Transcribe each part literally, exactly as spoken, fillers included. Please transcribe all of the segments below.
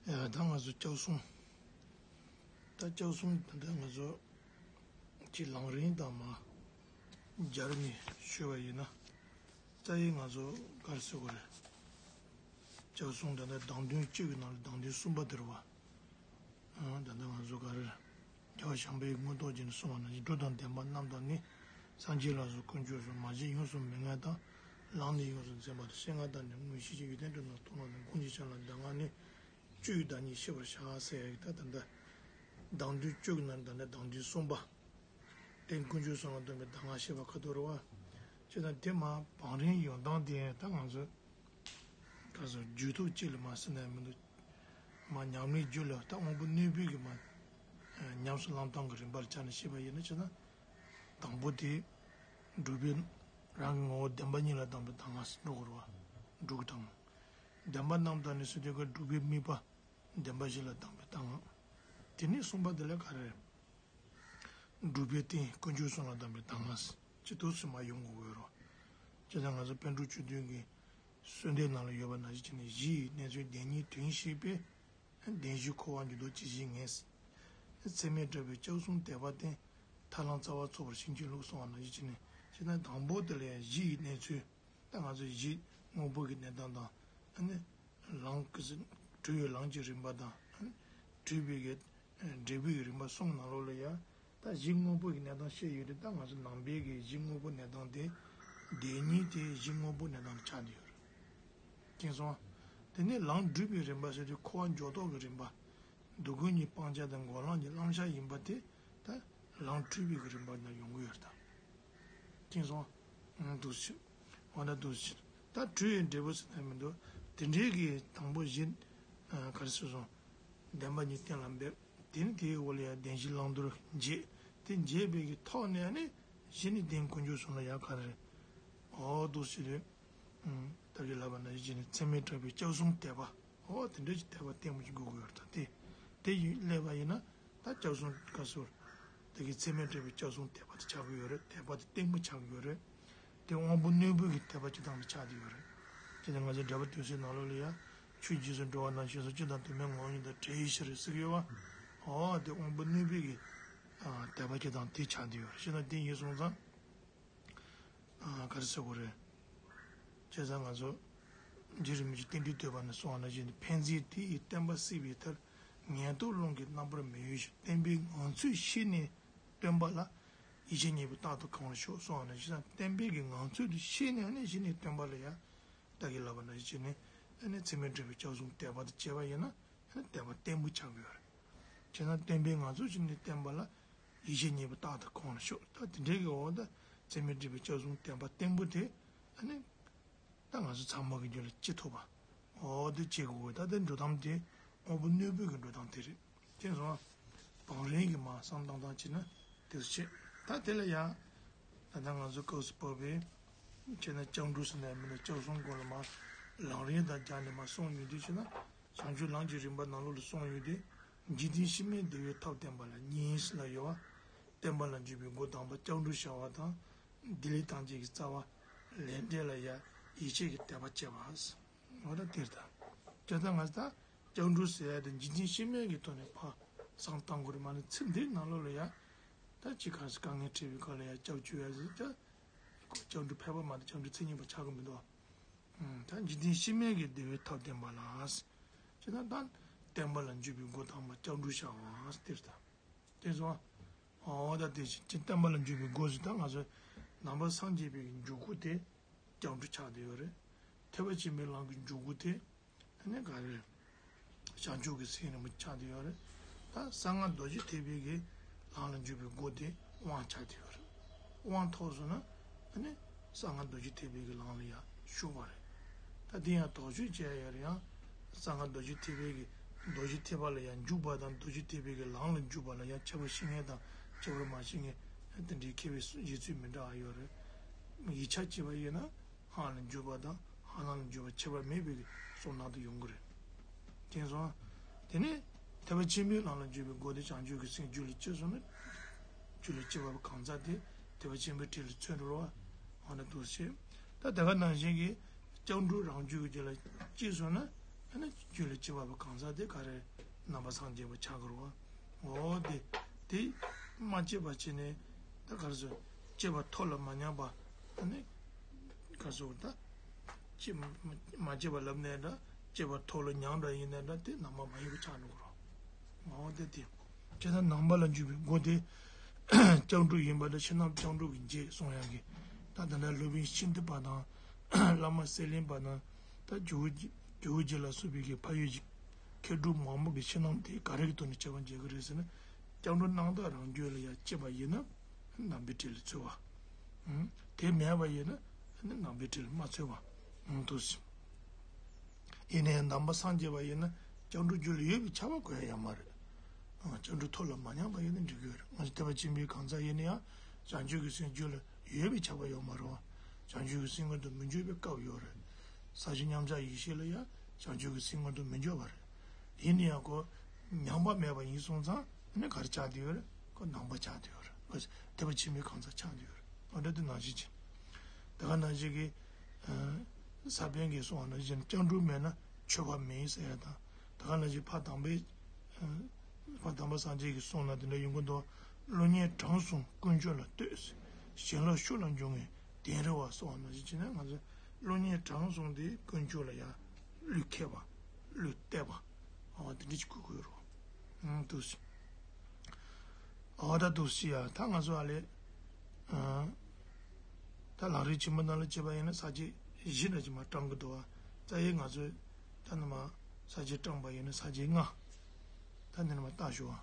ཡ་ད་ང་ཚོ་སྐྱབས་གསུམ། ད་སྐྱབས་གསུམ་ད་ལྟ་ང་ཚོ་གི་ལམ་རིམ་དང་མ་སྦྱར་ནས་ཞུས་པ་ཡིན་ན། རྩ་བའི་ང་ཚོ་ག་རེ་ཟེར་དགོས་རེད། སྐྱབས་གསུམ་ད་ལྟ་གདམས་དོན་བཅུ་གི་ནང་ལ་གདམས་དོན་གསུམ་པ་དེ་རེད་བ། ཨ་ད་ལྟ་ང་ཚོ་ག་རེ། རྒྱལ་བ་བྱམས་པའི་མངོན་རྟོགས་རྒྱན་ནས་གསུངས་པ་ནང་བཞིན་སྒྲུབ་དང་བདེན་པ་རྣམ་དག་ནི། སངས་རྒྱས་ལ་སོགས་དཀོན་མཆོག་གསུམ། མ་སྐྱེས་ཡོངས་སུ་མི་ངལ་དང་། ལམ་ནི་ཡོངས་སུ་འཛིན་པ་དང་། སྤྱན་སྔར་དང་ནི་མངོན་ཤེས་ཀྱི། ཡོན་ཏན་སྒྲུབ་དང་སྟོང་ལོ་ནི། སྒོམ་གྱི་བྱ་ལ་གདམས་ངག་ནི། བཅུ་ཡི་བདག་ཉིད་ཤེས་པར་བྱ་ཟེར་ཡག་ད་ད་ལྟ། གདམས་དོན་བཅུ་གི་ནང་ད་ལྟ་གདམས་དོན་གསུམ་པ། རྟེན་དཀོན་མཆོག་གསུམ་ལ་གདམས་པའི་གདམས་ངག་བཤད་པ་ཁ་ཐོག་རེད་བ། བྱས་ཙང་དེ་མ་བང་རིམ་ཡོང་སྟངས་དེ་ད་ང་ཚོ། ག་ཚོད་རྒྱུད་ཐོག་གཅིག་ལ་མ་ཟིན་ན་མི་འདུག་མ་ཉམས་ལེན་རྒྱུད་ལ་ད་དབང་པོ་རྣོན་པོའི་གི་མ། ཉམས་སུ་བླང་སྟངས་ཀྱི་རིམ་པར་ཆ་ནས་བཤད་པ་ཡིན་ན་བྱས་ན། དང་པོ་དེ། སྒྲུབ་པའི་རང་གི་ངོ་བོ་བདེན་པ་གཉིས་ལ་གདམས་པའི་གདམས་ངག་འགྲོ་དགོས་རེད་བ། སྒྲུབ་ཀྱི་དང་། བདེན་པ་རྣམ་དག་ནི་ཟེར་དུས་ཀ་སྒྲུབ་པའི་དམིགས་པ་བདེན་པ་བཞི་ལ་གདམས་པའི་གདམས་ངག་དེ་ནས་གསུམ་པ་དེ་ལ་ག་རེ། སྒྲུབ་པའི་རྟེན་དཀོན་མཆོག་གསུམ་ལ་གདམས་པའི་གདམས་ངག་ཅི་ཐུབ་སུ་མ་ཡོང་དགོས་དགོས་རོ། ཅེས་དང་ང་ཚོ་པཎ་གྲུབ་བཅུ་བདུན་གྱི་གསོལ་འདེབས་ནང་ལ་ཡོད་པ་ནང་བཞིན་བྱས་ནས། གཞི་ཡི་གནས་ཚུལ་བདེན་གཉིས་དོན་ཤེས་པས། བདེན་བཞིའི་འཁོར་བ་འཇུག་ལྡོག་ཇི་བཞིན་ངེས། ཚད་མས་གྲུབ་པའི་སྐྱབས་གསུམ་དད་པ་བརྟེན། ཐར་ལམ་རྩ་བ་ཚུགས་པར་བྱིན་གྱིས་རློབས་གསུངས་པ་ནང་བཞིན་བྱས་ནས། ཅེས་དང་དང་པོ་དེ་ལ་ཡང་གཞི་ཡི་གནས་ཚུལ། ད་ང་ཚོ་གཞི་དངོས་པོ་གི་གནས་སྟངས་དང་། ཨ་ནི། ལམ་གྱི་གྲོལ་བའི་ལམ་གྱི་རིམ་པ་དང་། ཨ་ནི། གྲོལ་བའི་གི་འབྲས་བུའི་རིམ་པ་གསུམ་ནང་ལོགས་ལ་ཡང་། ད་གཞི་དངོས་པོ་གི་གནས་སྟངས་བཤད་ཡོད་དེ། ད་ང་ཚོ་ནང་པའི་གི་གཞི་དངོས་པོ་གནས་སྟངས་དེ། བདེན་གཉིས་དེ་གཞི་དངོས་པོ་གནས་སྟངས་དེ་ཆགས་བསྡད་ཡོད་རེད། མཁྱེན་སོང་། དེ་ནས་ལམ་སྒྲུབ་པའི་རིམ་པ་ཟེར་དུས་འཁོར་བ་འཇུག་ལྡོག་གི་རིམ་པ། སྡུག་ཀུན་གཉིས་སྤང་བྱ་དང་འགོག་ལམ་གྱི་བླང་བྱ་ཡིན་པ་དེ། ད་ལམ་འཁྲུལ་པའི་གི་རིམ་པ་ནང་ཡོང་གི་ཡོད་རེད་ད། མཁྱེན་སོང་། ཨང་། འདུག་སེ། འོ་ན་འདུག་སེ། ད་འཁྲུལ་བའི་འབྲས་བུ་ཟེར་ན་མི་འདུག་དེ་འདྲའི་གི་དང་པོ་གཞི། ཨ། ག་རེ་ཟེར་སོང་། བདེན་པ་གཉིས་གཏན་ལ་འབེབས། དེ་ནི་དེའི་འོག་ལ་ཡང་བདེན་བཞིའི་བླང་དོར་འབྱེད། དེ་འབྱེད་པའི་གི་ཐོག་ནས་ནི་གཞི་ནས་རྟེན་དཀོན་མཆོག་གསུམ་ལ་ཡང་ག་རེ་རེད། འོ་འདུག་སེ་རེད། ཨང་། ད་གིན་ལབ་པ་ནང་བཞིན་བྱས་ནས་ཚད་མས་གྲུབ་པའི་སྐྱབས་གསུམ་དད་པ། འོ་དེ་འདྲ་ཞིག་དད་པ་བརྟན་པོ་ཞིག་དགོས་ཀྱི་ཡོད་རེད་ད། དེ་དེ་ཡིན་སླེབས་པ་ཡིན་ན། ད་སྐྱབས་གསུམ་ག་ཟེར། དེ་གི་ཚད་མས་གྲུབ་པའི་སྐྱབས་གསུམ་དད་པ་དེ་ཆགས་ཀྱི་ཡོད་རེད། དད་པ་དེ་བརྟན་པོ་ཆགས་ཀྱི་ཡོད་རེད། དེ་དབང་པོ་རྣོན་པོའི་གི་དད་པ་སྤྱིར་བཏང་དུ་ཆགས་བསྡད་ཡོད་རེད། དེ་ནི་ང་ཚོའི་འགྲེལ་པ་དོན་གསལ་ནང་ལོགས་ལ་ཡང་། ཆོས་རྗེས་སུ་འགྲོ་བ་རྣམས་ཞེས་སོགས། སྤྱི་དང་དོན་མེད་ངོ་བོ་ཉིད་དང་བྲལ་བའི་ཕྱིར་ཟེར་གྱི་ཡོད་པ། འོ་དེ་དབང་པོ་རྣོན་པོའི་གི། ཨ། དད་པ་སྤྱིར་བཏང་དེ་ཆགས་བསྡད་ཡོད་རེད། ཞེ་ན་དེ་ཡིན་སོང་ཙང་། ཨ། ག་རེ་ཟེར་དགོས་རེད། བྱས་ཙང་ང་ཚོ་རྗེ་རིན་པོ་ཆེ་རྟེན་འབྲེལ་བསྟོད་པ་ནས་གསུངས་པ་ནང་བཞིན། ཕན་མཛད་དེ་ཡི་བསྟན་པ་སྲིད་པའི་མཐར། ངན་རྟོག་རླུང་གིས་རྣམ་པར་མི་གཡོ་ཞིང་། བསྟན་པའི་ངང་ཚུལ་ཤེས་ནས་སྟོན་པ་ལ། ཡིད་ཆེས་རྙེད་པས་རྟག་ཏུ་གང་བར་ཤོག་གསུངས་པ་ནང་བཞིན། བསྟན་པའི་གི་ངང་ཚུལ་དེ་ཤེས་ནས་ནི་གཞི་ནས་སྟོན་པ་ལ་ཡང་། ད་གིན་ལབ་པ་ནང་བཞིན་བྱས་ནས། ཨ་ནི་ཚད་མས་གྲུབ་པའི་སྐྱབས་གསུམ་དད་པ་དེ་བྱས་པ་ཡིན་ན། ཨ་ནི་དད་པ་བརྟན་པོ་ཆགས་ཀྱི་ཡོད་རེད། བྱས་ན་བསྟན་པའི་ངང་ཚུལ་ཤེས་ནས་སྟོན་པ་ལ། ཡིད་ཆེས་རྙེད་པས་རྟག་ཏུ་གང་བར་ཤོག་ད་དེ་འདྲའི་གི་འོག་ད་ཚད་མས་གྲུབ་པའི་སྐྱབས་གསུམ་དད་པ་བརྟན་པོ་དེ། ཨ་ནི་ད་ང་ཚོ་ཚང་མ་གི་རྒྱུད་ལ་སྐྱེ་ཐུབ་པ། འོ་དེ་བྱེད་དགོས། ད་དེ་འགྲོ་སྟངས་དེ་དབང་པོ་རྣོན་པོའི་གི་འགྲོ་སྟངས་དེ་རེད། མཁྱེན་སོང་ང་། བང་རིམ་གྱི་མ་བསམ་བློ་བཏང་སྟངས་བྱས་ན་དེ་ཚོ་བྱེད། ད་དེ་ལ་ཡང་། ད་ལྟ་ང་ཚོ་སྐབས་སུ་བབས་པའི། བྱས་ན་སྐྱབས་འགྲོ་ཟེར་ན་མིན་ན་སྐྱབས་གསུམ་སྐོར་ལ་མ་ལམ་རིམ་དང་སྦྱར་ནས་མ་གསུངས་ཡོང་དུས་བྱས་ན། བྱང་ཆུབ་ལམ་གྱི་རིམ་པ་ནང་ལོགས་ལ་གསུངས་ཡོད་དེ། འཇིག་རྟེན་ཕྱི་མའི་བདེ་བའི་ཐབས་བསྟན་པ་ལ་གཉིས་ལ་ཡོད་པ། བསྟན་པ་ལ་འཇུག་པའི་སྒོ་དམ་པ་སྐྱབས་འགྲོ་བྱ་བ་དང་། བདེ་ལེགས་ཐམས་ཅད་ཀྱི་རྩ་བ་ལས་འབྲས་ལ་ཡང་ཡིད་ཆེས་ཀྱི་དད་པ་བྱེད་པ། འོ་ད་དེ་ལྟར། བྱས་ཙང་ང་ཚོ་ད་སྐྱབས་འགྲོ་ཟེར་ཡ་དེ་འཇིག་རྟེན་ཕྱི་མའི་གི་ཐོག་ནས་ཕར་བསམ་བློ་བཏང་དགོས་རེད་མ་གཏོགས། ཚིག་འདིའི་ནང་ལོགས་ལ་ཡ། ད་ཅི་ག་ཟེ་དཀའ་ངལ་འཕྲད་པའི་སྐབས་ལ་ཡ་སྐྱབས་བཅོལ་ཡ་ཟེར་ད། སྐྱབས་འགྲོ་ཕལ་པ་མ་གཏོགས་སྐྱབས་འགྲོ་མཚན་ཉིད་པ་ཆགས་ཀྱི་མི་འདུག་ཨ། ད་འཇིག་རྟེན་ཕྱི་མའི་གི་བདེ་བའི་ཐབས་བསྟན་པ་ལ། ཅེས་ན་ད་བསྟན་པ་ལ་འཇུག་པའི་སྒོ་དམ་པ་སྐྱབས་འགྲོ་བྱ་བ་དེ་རེད་ད། དེ་སོང་། འོ་ད་དེ་བཞིན་བསྟན་པ་ལ་འཇུག་པའི་སྒོ་ཟེར་ད་ང་ཚོ་ནང་པ་སངས་རྒྱས་པའི་འཇུག་སྒོ་དེ་སྐྱབས་འགྲོ་ཆགས་བསྡད་ཡོད་རེད། ཐེག་པ་ཆེན་པོའི་ལམ་གྱི་འཇུག་སྒོ་དེ། ཨ་ནི་ག་རེ། བྱང་ཆུབ་ཀྱི་སེམས་རིན་པོ་ཆེ་ཆགས་བསྡད་ཡོད་རེད། ད་གསང་སྔགས་རྡོ་རྗེ་ཐེག་པའི་གི་ལམ་ལ་འཇུག་པའི་སྒོ་དེ་དབང་ཆགས་བསྡད་ཡོད་རེད། དབང་ཐོབ་སོང་ན་ཨ་ནི་གསང་སྔགས་རྡོ་རྗེ་ཐེག་པའི་གི་ལམ་ལ་ཡང་ཞུགས་པ་རེད། ད་དེ་ཡང་དོགས་གཅོད་བྱས་ཡོད་རེད། ཡང་གསང་སྔགས་རྡོ་རྗེ་ཐེག་པའི་གི་རྡོ་རྗེ་ཐེག་པ་ལ་ཡང་འཇུག་པ་དང་རྡོ་རྗེ་ཐེག་པའི་གི་ལམ་ལ་འཇུག་པ་ལ་ཡང་ཁྱད་པར་ཤེས་མཁན་དང་ཁྱད་པར་མ་ཤེས་མཁན་དེ་འདྲའི་མཁས་པའི་བཞེད་ཚུལ་མི་འདྲ་བ་ཡོད་རེད། ཡིག་ཆ་བྱས་པ་ཡིན་ན། སྔགས་ལ་འཇུག་པ་དང་སྔགས་ལམ་ལ་འཇུག་པ་ཁྱད་པར་མེད་པའི་གསུང་ནང་དུ་ཡོང་གི་རེད། མཁྱེན་སོང་། དེ་ནས་ཐེག་པ་ཆེན་པོའི་ལམ་ལ་འཇུག་པའི་སྒོ་དེ་བྱང་ཆུབ་ཀྱི་སེམས་རྒྱུད་ལ་སྐྱེས་སོང་ན། རྒྱུད་ལ་སྐྱེས་པ་གང་ཟག་དེ་ཐེག་པ་ཆེན་པོའི་ཁྲིད་ལ་ཚུད་འགྲོ་བ། འོ་ན་འདུག་སེ། ད་དེ་ག་ནང་བཞིན་གྱི་སྐྱབས་འགྲོ་རང་རྒྱུད་ཀྱི་རྒྱུད་ལ་སྐྱེས་སོང་ན། ནི་རྒྱུད་ལ་སྐྱེ་བ་པོ་གང་ཟག་དེ་ག་རེ་ནང་པ་སངས་རྒྱས་པ་ཆགས་ཀྱི་རེད་བ། འོ་དེ་དེ་མ་སྐྱེས་པ་བྱས་ནས་ད་ག་རེ་ཟེར། སྐྱེས་པ་ཐོབ་ལ་མ་ཉམས་པ། ཨ་ནི་ག་རེ་ཟེར་ད། སྐྱེས་མ་སྐྱེས་པ་ལབ་ནའི་འདྲ། སྐྱེས་པ་ཐོབ་ལ་ཉམས་འདྲ་ཡིན་ནའི་འདྲ། དེ་ནང་པ་མ་ཡིན་པ་ཆགས་འགྲོ་གི་རེད། འོ་དེ་དེ། བྱས་ན་ནང་པ་ལ་འཇུག་པའི་སྒོ་དེ་སྐྱབས་འགྲོ་ཡིན་པ་དང་ཕྱི་ནང་སྐྱབས་འགྲོ་གི་རྗེས་གསུང་ཡག་གི། ད་ད་ལྟ་སློབ་དཔོན་ཤིན་ཏུ་པ་དང་། བླ་མ་གསེར་གླིང་པ་དང་། ད་ཇོ་བོ་རྗེ་ཇོ་བོ་རྗེ་ལ་སོགས་པའི་གི་ཕ་ཡུལ་གྱི་མཁས་གྲུབ་མང་པོ་གི་ཕྱི་ནང་དེ་ག་རེ་གི་ཐོག་ནས་དཔྱད་པ་འབྱེད་ཀྱི་རེད་ཟེར་ན། སྐྱབས་འགྲོ་རྣམ་དག་རང་རྒྱུད་ལ་ཡང་སྐྱེས་པ་ཡིན་ན་ནང་པའི་གྲས་ལ་ཚུད་པ། དེ་མེད་པ་ཡིན་ན་ནང་པའི་གྲས་ལ་མ་ཚུད་པ། འདུག་སེ། ཡིན་ནའི་ནང་པ་སངས་རྒྱས་པ་ཡིན་ན་སྐྱབས་འགྲོ་རྒྱུད་ལ་ཡོད་པའི་ཁྱབ་པ་དགོས་ཡ་ཡོད་མ་རེད། ཨ། སྐྱབས་འགྲོ་ཐོབ་ལ་མ་ཉམས་པ་ཡིན་ན་འགྲིག་གི་ཡོད་རེད། ང་ཚོ་ཐེག་པ་ཆེན་པོའི་གང་ཟག་ཡིན་ན་ཡང་བྱང་ཆུབ་ཀྱི་སེམས་རྒྱུད་ལ་ཡོད་པའི་ཁྱབ་པ་ཡོད་མ་རེད་བ། བྱང་ཆུབ་ཀྱི་སེམས་མངོན་དུ་མི་འགྱུར་བའི་སྐབས་ཡོད་རེད། ས་བཅུ་མཉམ་གཞག་ཡེ་ཤེས་ལ་ཡང་བྱང་ཆུབ་ཀྱི་སེམས་མངོན་དུ་མི་འགྱུར་བ་རེད། ཡིན་ན་ཡང་ཁོ་ཉམས་པ་མེད་པ་ཡིན་སོང་ཙང་ནི་ག་རེ་ཆགས་བསྡད་ཡོད་རེད། ཁོ་ནང་པ་ཆགས་བསྡད་ཡོད་རེད། ཁོ་ཐེག་པ་ཆེན་པོའི་གང་ཟག་ཆགས་བསྡད་ཡོད་རེད། འོ་འདྲ་དེ་ནང་བཞིན་བྱས། དེ་ག་ནང་བཞིན་གྱི། ཨ། ས་པཎ་གྱིས་གསུངས་པ་ནང་བཞིན་སྐྱབས་འགྲོ་མེད་ན་ཆོས་པ་མེད་ཟེར་ཡ་དང་། དེ་ག་ནང་བཞིན་ཕ་དམ་པའི། ཨ། ཕ་དམ་པ་སངས་རྒྱས་ཀྱིས་གསུངས་ན་དེ་འདྲ་ཡོང་གི་འདུག། བློ་ངན་དྲང་སྲོང་དཀོན་མཆོག་ལ་ལྟོས། བྱིན་རླབས་ཤུགས་ལ་འབྱུང་ངེས་གདན་རི་བ་གསུངས་པ་ནང་བཞིན་བྱས་ན། ང་ཚོ་བློ་ངན་དྲང་སྲོང་དེ་དཀོན་མཆོག་ལ་ཡ་བློས་འཁེལ་བ། བློས་གཏད་པ། འོ་དེ་འདྲ་ཅིག་དགོས་ཀྱི་ཡོད་རེད། ཨང་། འདུག་སེ། འོ་ད་འདུག་སེ་ཡ། ད་ང་ཚོ་ཨ་ལས། ཨ། ད་ལམ་རིམ་ཆེན་མོ་ནང་ལ་བྱས་པ་ཡིན་ན་ས་བཅད་བཞི་འདྲ་ཅིག་མར་བགྲང་གི་འདུག་བ། རྩ་བའི་ང་ཚོས་ད་ནི་མར་ས་བཅད་བགྲངས་པ་ཡིན་ན་ས་བཅད་ལྔ། ད་འདི་ནས་མར་བལྟ་ཞུ་བ།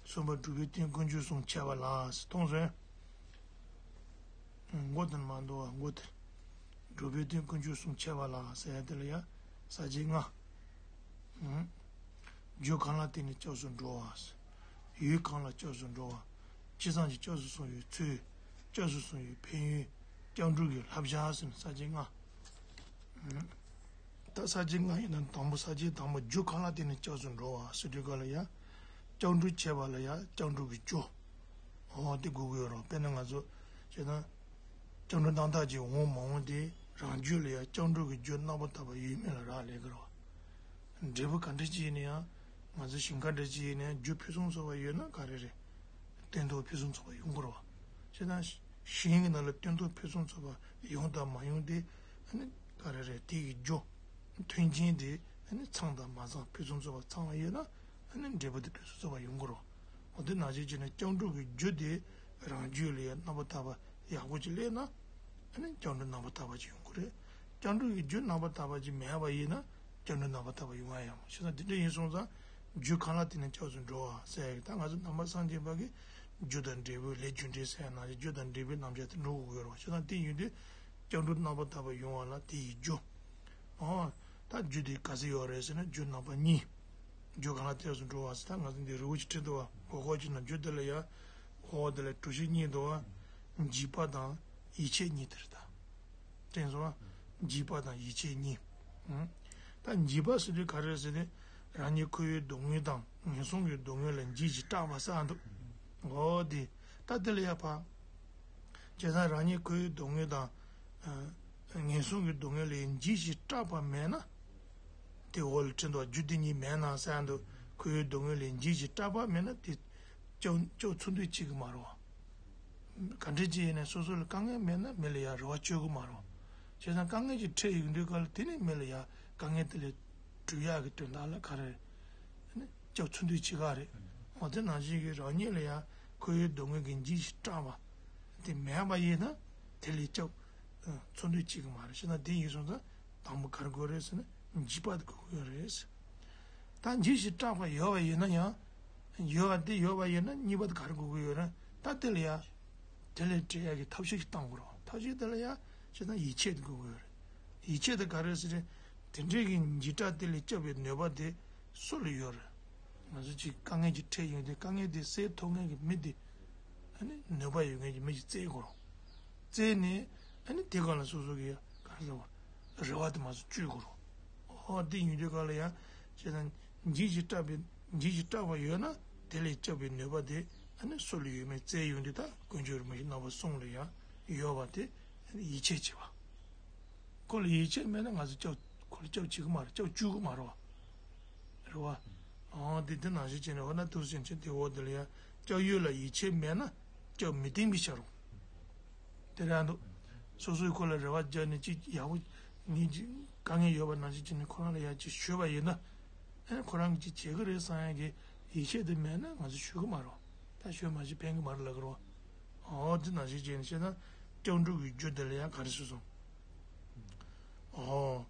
གསུམ་པ་སྒྲུབ་པའི་དོན་དཀོན་མཆོག་གསུམ་འཆད་པ་ལ་ཟེར། མཐོང་སོང་། མགོ་དེ་ནས་མར་འདུག་བ། མགོ་དེ། སྒྲུབ་པའི་དོན་དཀོན་མཆོག་གསུམ་འཆད་པ་ལ་ཟེར་ཡ་དེ་ལ་ཡ་ས་བཅད་ལྔ། ཨང་། རྒྱུ་གང་ལ་བརྟེན་ནས་སྐྱབས་སུ་འགྲོ་བ། ཡུལ་གང་ལ་སྐྱབས་སུ་འགྲོ་བ། ཅི་ཙམ་གྱིས་སྐྱབས་སུ་སོང་བའི་ཚུལ། སྐྱབས་སུ་སོང་བའི་ཕན་ཡོན། སྐྱབས་འགྲོ་གི་བསླབ་བྱ་ཟེར་ནས་ས་བཅད་ལྔ། ཨང་། ད་ས་བཅད་ལྔ་ཡིན་ན་དང་པོ་ས་བཅད་དང་པོ་རྒྱུ་གང་ལ་བརྟེན་ནས་སྐྱབས་སུ་འགྲོ་བ་ཟེར་དུས་སྐབས་ལ་ཡ། སྐྱབས་འགྲོ་བྱེད་པ་ལ་ཡ་སྐྱབས་འགྲོ་གི་རྒྱུ། འོ་དེ་དགོས་ཀྱི་ཡོད་རེད། དཔེར་ན་ང་ཚོ་བྱས་ན། སྐྱབས་འགྲོ་རྣམ་དག་ཅིག་འོང་མ་འོང་དེ་རང་རྒྱུད་ལ་ཡང་སྐྱབས་འགྲོ་གི་རྒྱུ་རྣམ་པར་དག་པ་ཡོད་མེད་ལ་རག་ལས་ཀྱི་རེད་བ། འབྲས་བུ་ག་འདྲ་ཅིག་ཡིན་ན་ཡང་། ང་ཚོ་ཞིང་ཁ་འདྲ་ཅིག་ཡིན་ན་ཡང་རྒྱུ་ཕུན་སུམ་ཚོགས་པ་ཡོད་ན་ག་རེ་རེད། སྟོན་ཐོག་ཕུན་སུམ་ཚོགས་པ་ཡོང་གི་རེད་བ། བྱས་ན་ཞིང་གི་ནང་ལ་སྟོན་ཐོག་ཕུན་སུམ་ཚོགས་པ་ཡོང་དང་མ་ཡོང་དེ། ཨ་ནི་ག་རེ་རེད། དེ་གི་རྒྱུ། མཐུན་རྐྱེན་དེ་ཨ་ནི་ཚང་དང་མ་ཚང་ཕུན་སུམ་ཚོགས་པ་ཚང་བ་ཡོད་ན། ཨ་ནི་འབྲས་བུ་དེ་ཕུན་སུམ་ཚོགས་པ་ཡོང་གི་རེད། འོ་དེ་ནང་བཞིན་བྱས་ནས་སྐྱབས་འགྲོ་གི་རྒྱུ་དེ་རང་རྒྱུད་ལ་ཡང་རྣམ་པར་དག་པ་ཡག་པོ་ཅིག་སླེབས་ན། ཨ་ནི་སྐྱབས་འགྲོ་རྣམ་པར་དག་པ་ཅིག་ཡོང་གི་རེད། སྐྱབས་འགྲོ་གི་རྒྱུ་རྣམ་པར་དག་པ་ཅིག་མེད་པ་ཡིན་ན་སྐྱབས་འགྲོ་རྣམ་པར་དག་པ་ཡོང་བ་ཡང་མ་རེད། བྱས་ཙང་དེ་འདྲ་ཡིན་སོང་ཙང་རྒྱུ་གང་ལ་བརྟེན་ནས་སྐྱབས་སུ་འགྲོ་བ་ཟེར་ཡ་གི། ད་ང་ཚོ་ནང་པ་སངས་རྒྱས་པ་གིས་རྒྱུ་དང་འབྲས་བུ་ལས་རྒྱུ་འབྲས་ཟེར་ཡ་ནང་བཞིན་རྒྱུ་དང་འབྲས་བུའི་རྣམ་གཞག་དེ་འགྲོ་དགོས་ཀྱི་ཡོད་རེད་བ། བྱས་ཙང་དེ་ཡིན་དུས་སྐྱབས་འགྲོ་རྣམ་པར་དག་པ་ཡོང་བ་ལ་དེ་ཡི་རྒྱུ། ཨོ། ད་རྒྱུ་དེ་ག་ཚོད་ཡོད་རེད་ཟེར་ན་རྒྱུ་རྣམ་པ་གཉིས། རྒྱུ་གང་ལ་སྐྱབས་སུ་འགྲོ་བ་ཟེར། ད་ང་ཚོ་འདི་རི་བོ་ཅིག་ཁྲིད་འདུག་བ། སྒོར་སྒོར་གྱི་ནང་རྒྱུ་དེ་ལ་ཡ། འོ་དེ་ལ་གྲུ་བཞི་གཉིས་འདུག་བ། འཇིགས་པ་དང་ཡིད་ཆེས་གཉིས་དེ་རེད་ད། དྲན་སོང་བ། འཇིགས་པ་དང་ཡིད་ཆེས་གཉིས། ཨང་། ད་འཇིགས་པ་ཟེར་དུས་ག་རེ་ཟེར་ན། རང་ཉིད་འཁོར་བའི་སྡུག་བསྔལ་དང་ངན་སོང་གི་སྡུག་བསྔལ་ལ་འཇིགས་ཤིང་སྐྲག་པ་ཟེར་འདུག། འོ་དེ། ད་དེ་ལ་ཡ་ཕ། བྱས་ཙང་རང་ཉིད་འཁོར་བའི་སྡུག་བསྔལ་དང་། ཨ། ངན་སོང་གི་སྡུག་བསྔལ་ལས་འཇིགས་ཤིང་སྐྲག་པ་མེད་ན། དེ་འོག་ལ་ཁྲིད་འདུག། རྒྱུ་དེ་གཉིས་མེད་ན་ཟེར་འདུག། འཁོར་བའི་སྡུག་བསྔལ་ལས་འཇིགས་ཤིང་སྐྲག་པ་མེད་ན་དེ། སྐྱབས་སྐྱབས་འཚོལ་འདོད་བྱེད་ཀྱི་མ་རེད་བ། ག་འདྲ་ཅིག་ཡིན་ནའི་སོ་སོ་ལ་དཀའ་ངལ་མེད་ན་མི་ལ་ཡ་རེ་བ་བཅོལ་གྱི་མ་རེད་བ། བྱས་ཙང་དཀའ་ངལ་ཅིག་འཕྲད་ཡོང་དུས་སྐབས་ལ་དེ་ནས་མི་ལ་ཡ་དཀའ་ངལ་དེ་ལས་སྒྲོལ་ཡག་གི་དོན་དག་ལ་ག་རེ། སྐྱབས་འཚོལ་འདོད་བྱེད་ཀྱི་རེད། འོ་དེ་ནང་བཞིན་གྱི་རང་ཉིད་ལ་ཡང་འཁོར་བའི་སྡུག་བསྔལ་གྱིས་འཇིགས་ཤིང་སྐྲག་པ་དེ་མེད་པ་ཡིན་ན། དེ་ལས་སྐྱབས་འཚོལ་འདོད་བྱེད་ཀྱི་མ་རེད། བྱས་ན་དེ་ཡིན་སོང་ཙང་དང་པོ་ག་རེ་དགོས་རེད་ཟེར་ན་འཇིགས་པ་དེ་དགོས་ཀྱི་ཡོད་རེད། ད་འཇིགས་ཤིང་སྐྲག་པ་ཡོད་པ་ཡིན་ན་ཡང་། ཡོད་པ་དེ་ཡོད་པ་ཡིན་ན་གཉིས་པ་དེ་ག་རེ་དགོས་ཀྱི་ཡོད་རེད། ད་དེ་ལ་ཡང་། དེ་ལས་བྲལ་ཡག་གི་ཐབས་ཤེས་ཤིག་བཏང་དགོས་རེད། ཐབས་ཤེས་དེ་ལ་ཡང་བྱས་ན་ཡིད་ཆེས་དེ་དགོས་ཀྱི་ཡོད་རེད། ཡིད་ཆེས་དེ་ག་རེ་ཟེར་ན། དེ་འདྲའི་གི་འཇིགས་སྐྲག་དེ་ལས་སྐྱོབ་པའི་ནུས་པ་དེ་སུ་ལ་ཡོད་རེད། ང་ཚོ་ཅིག་དཀའ་ངལ་ཅིག་འཕྲད་ཡོང་དུས་དཀའ་ངལ་དེ་སེལ་ཐུབ་མཁན་གྱི་མི་དེ། ཨ་ནི་ནུས་པ་ཡོད་མཁན་གྱི་མི་ཅིག་བཙལ་དགོས་རེད། བཙལ་ནས་ཨ་ནི་དེ་སྒང་ལ་སོ་སོ་གི་ག་རེ་ཟེར་བ། རེ་བ་དེ་མ་སོ་བཅོལ་དགོས་རེད། ཨོ་དེ་ཡོང་དུས་སྒང་ལ་ཡང་བྱས་ན་འཇིགས་ཤིང་སྐྲག་པའི་འཇིགས་ཤིང་སྐྲག་པ་ཡོད་ན་དེ་ལས་སྐྱོབ་པའི་ནུས་པ་དེ་ཨ་ནི་སུ་ལ་ཡོད་མེད་བཙལ་ཡོང་དུས། ད་དཀོན་མཆོག་རིན་པོ་ཆེ་རྣམ་པ་གསུམ་ལ་ཡང་ཡོད་པ་དེ་ཡིད་ཆེས་བྱེད་པ། ཁོ་ལ་ཡིད་ཆེས་མེད་ན་ང་ཚོ་སྐྱོབ་ ཁོ་ལ་སྐྱབས་བྱེད་ཀྱི་མ་རེད། སྐྱབས་བཅོལ་གྱི་མ་རེད་བ། རེད་བ། ཨང་དེ་དེ་ནང་བཞིན་བྱས་ནས་འོ་ན་དུས་ཟིན་ཆེན་དེ་འོག་དེ་ལ་ཡང་སྐྱབས་ཡུལ་ལ་ཡིད་ཆེས་མེད་ན་སྐྱབས་མི་བསྟེན་པའི་ཕྱིར་རོ། དེ་རང་འདུག་སོ་སོའི་ཁོ་ལ་རེ་བ་བརྒྱབ་ནས་ཅིག་ཡག་པོ་ངས་ཅིག་དཀའ་ངལ་ཡོད་པ་ནང་བཞིན་བྱས་ནས་ཁོ་རང་ལ་ཡང་ཅིག་ཞུས་པ་ཡིན་ན། ཨེ་ཁོ་རང་གིས་ཅིག་བྱེད་ཀྱི་རེད་བསམ་ཡག་གི་ཡིད་ཆེས་དེ་མེད་ན་ང་ཚོ་ཞུ་གི་མ་རེད། ད་ཞུས་མ་ཞུས་ཕན་གི་མ་རེད་ལབ་ཀྱི་རེད། འོ་དེ་ནང་བཞིན་བྱས་ནས་བཤད་ན་སྐྱབས་འགྲོ་གི་རྒྱུ་དེ་ལ་ཡང་ག་རེ་ཟེར་སོང་། འོ།